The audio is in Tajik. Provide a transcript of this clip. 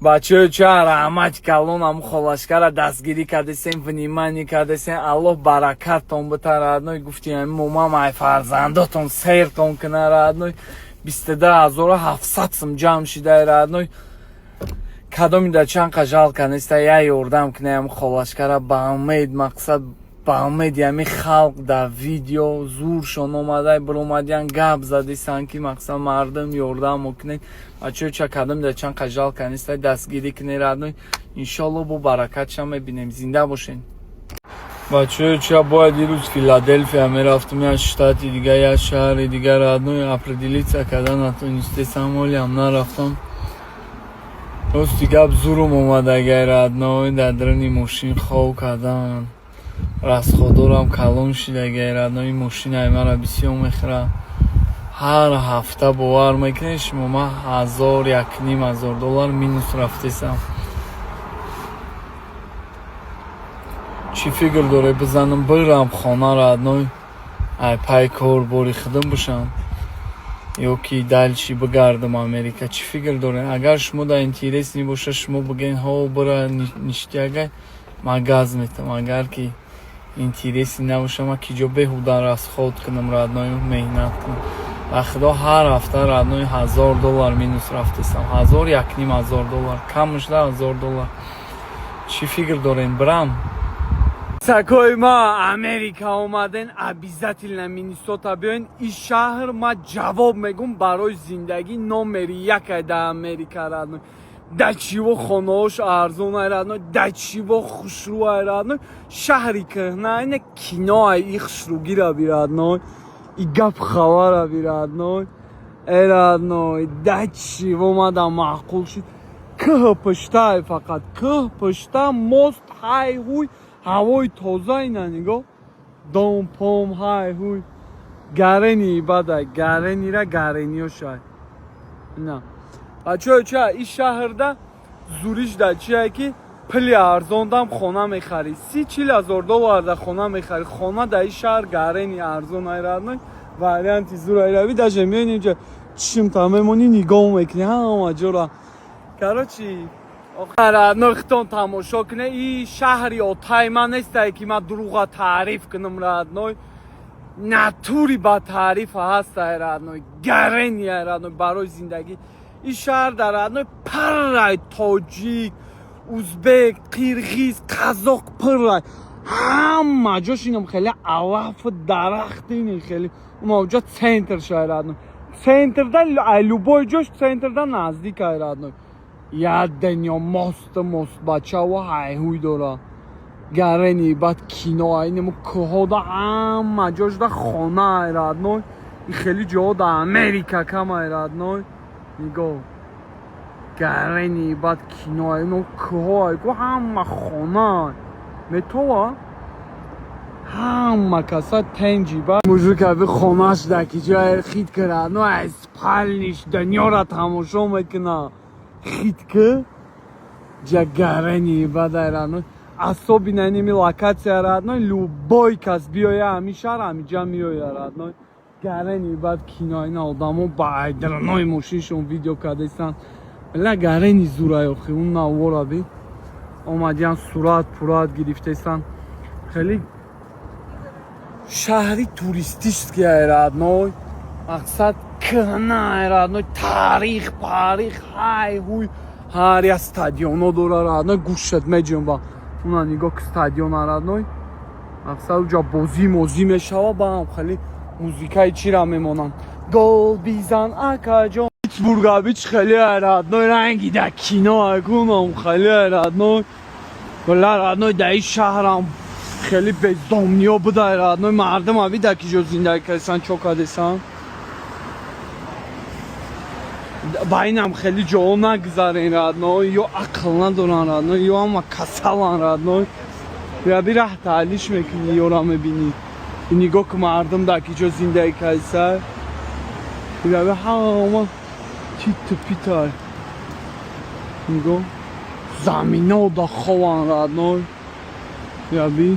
Бачаҳо, ча раҳмати калон, ҳамун холашкара дастгирӣ кардесен, внимание кардесен. Аллоҳ баракаттон бита, родной. Гуфти ҳами момам ай фарзандотон сертон кина, родной. 22 700 сум ҷамъ шидай, родной. Кадоми да чанд қа жалко неста, я ёрдам кина ҳамун холашкара. Ба умед, мақсад, ба умеди ҳами халқ дар видео зуршон омадай, биромадиян, гап задисан, ки мақсад мардум ёрдам кунед. Бачаҳо, ча кадоми да чанд қа жалко неста, дастгирӣ кунед, родной. Иншолло, бо баракатша мебинем. Зинда бошед. Бачаҳо, ча бояд ирӯз Филаделфия мерафтам, як штати дига, як шаҳри дига, родной. Определиться карда натонистесам, ҳолиам нарафтам. Рости гап, зурум омадагай, родной, дар даруни мошин хов кардан. Расходорам калон шидагай, родной. Мошинаи мара бисёр мехӯрад ҳар ҳафта. Бовар мекунед шумо, ман 1000, 1500 доллар минус рафтесам. Чӣ фикр доре, бизанам бирам хона, родной, ай пай кор бори худам бошам ё ки дальше бигардам Америка? Чӣ фикр дорем? Агар шумо да интересный боша, шумо бигӯен: «Ҳо, бира, ништяк», ман газ метам. Агар ки интересный набоша, ман ки ҷо беҳуда расход кунам, родной, меҳнат кунам? Ба худо, ҳар ҳафта, родной, 1000 доллар минус рафтесам, 1000, 1500 доллар, камаш да 1000 доллар. Чӣ фикр дорем, бирам? Сакои ма, Америка омаден, обязательно Миннесота биёен. Ин шаҳр, ма ҷавоб мегум, барои зиндагӣ номери якай дар Америка, родной. Да чиво хонаош арзон ай, родной, да чиво хушрӯ ай, родной. Шаҳри кӯҳна ина кино ай, и хушрӯгира би, родной, и гап хабара би, родной. Э, родной, да чиво мада маъқул шуд. Кӯҳ пуштай, фақат кӯҳ пушта, мост, ҳай ҳуй, ҳавои тоза. Ина нигоҳ, дом пом, ҳай ҳуй, гарени бадай, гаренира гарениёшай. Ина, бачаҳо, ча ин шаҳрда зуриш да чие, ки пули арзондам хона мехарӣ, 30-40 ҳазор доллар да хона мехарӣ. Хона дар ин шаҳр гарени арзон ай, родной, варианти зур ай. Рави, даже меёни инҷа, чишмта мемонӣ, нигоҳ мекунӣ ҳама ҷора. Короче, родной, хитон тамошо куне. И шаҳри отаи ман нестае, ки ман дурӯға таъриф кунам, родной. Натури ба таърифа ҳастай, родной, гарени ай, родной, барои зиндагӣ. Ин шаҳр дар, родной, пуррай тоҷик, узбек, қирғиз, қазоқ пуррай. Ҳама ҷош инам хеле алафу дарахт, ини хеле унаҷа центр шай, родной. Центрда ай любой ҷош центрда наздик ай, родной. Як дунё мосту мостбачаву ҳайҳуй дора, гарени баъд кино ай. Инему кӯҳода ҳама ҷошда хона ай, родной. И хеле ҷоҳо дар Америка кам ай, родной. Нигоҳ, гарени баъд кино ай, ино кӯҳо ай ку, ҳама хона ай, метова ҳама каса тенҷи. Ба мужик аби хонаш да ки ҷое хит кара, ну ай спальниш дунёра тамошо мекуна. Хит ки ҷа гарени баъд ай, родной. Особенно иними локация, родной, любой кас биёя ҳамин шаҳр, ҳамиҷа меоя, родной. Гарени баъд кино. Ина одамо ба айдранои мошиншон видео кардестанд. Ла, гарени зурай охи, он навора би, омадиян, сурат пурат гирифтестанд. Хеле шаҳри туристический ай, родной. Мақсад, кӯҳна ай, родной, таърих парих, ҳай ҳуй, ҳар як стадионо дора, родной. Гӯшат меҷунба. Уна нигоҳ ки, стадиона, родной. Мақсад, уҷа бозӣ мозӣ мешава, ба ҳам хеле музикаи чира мемонанд: «Гол бизан, акаҷон». Питсбург абич хеле ай, родной, ранги да кино айкунам хеле ай, родной. Вала, родной, да ин шаҳрам хеле бездомниё будай, родной. Мардум аби да ки ҷо зиндагӣ кардесан, чо кардесан. Ба инам хеле ҷоҳо нагзарен, родной. Ё ақл надоран, родной, ё ҳама касалан, родной. Яби раҳ таълиш мекунӣ, ёра мебинӣ. Нигоҳ ки, мардум дар ки ҷо зиндагӣ кардеса. Яби ҳама титу питай. Нигоҳ, замино да хован, родной. Яби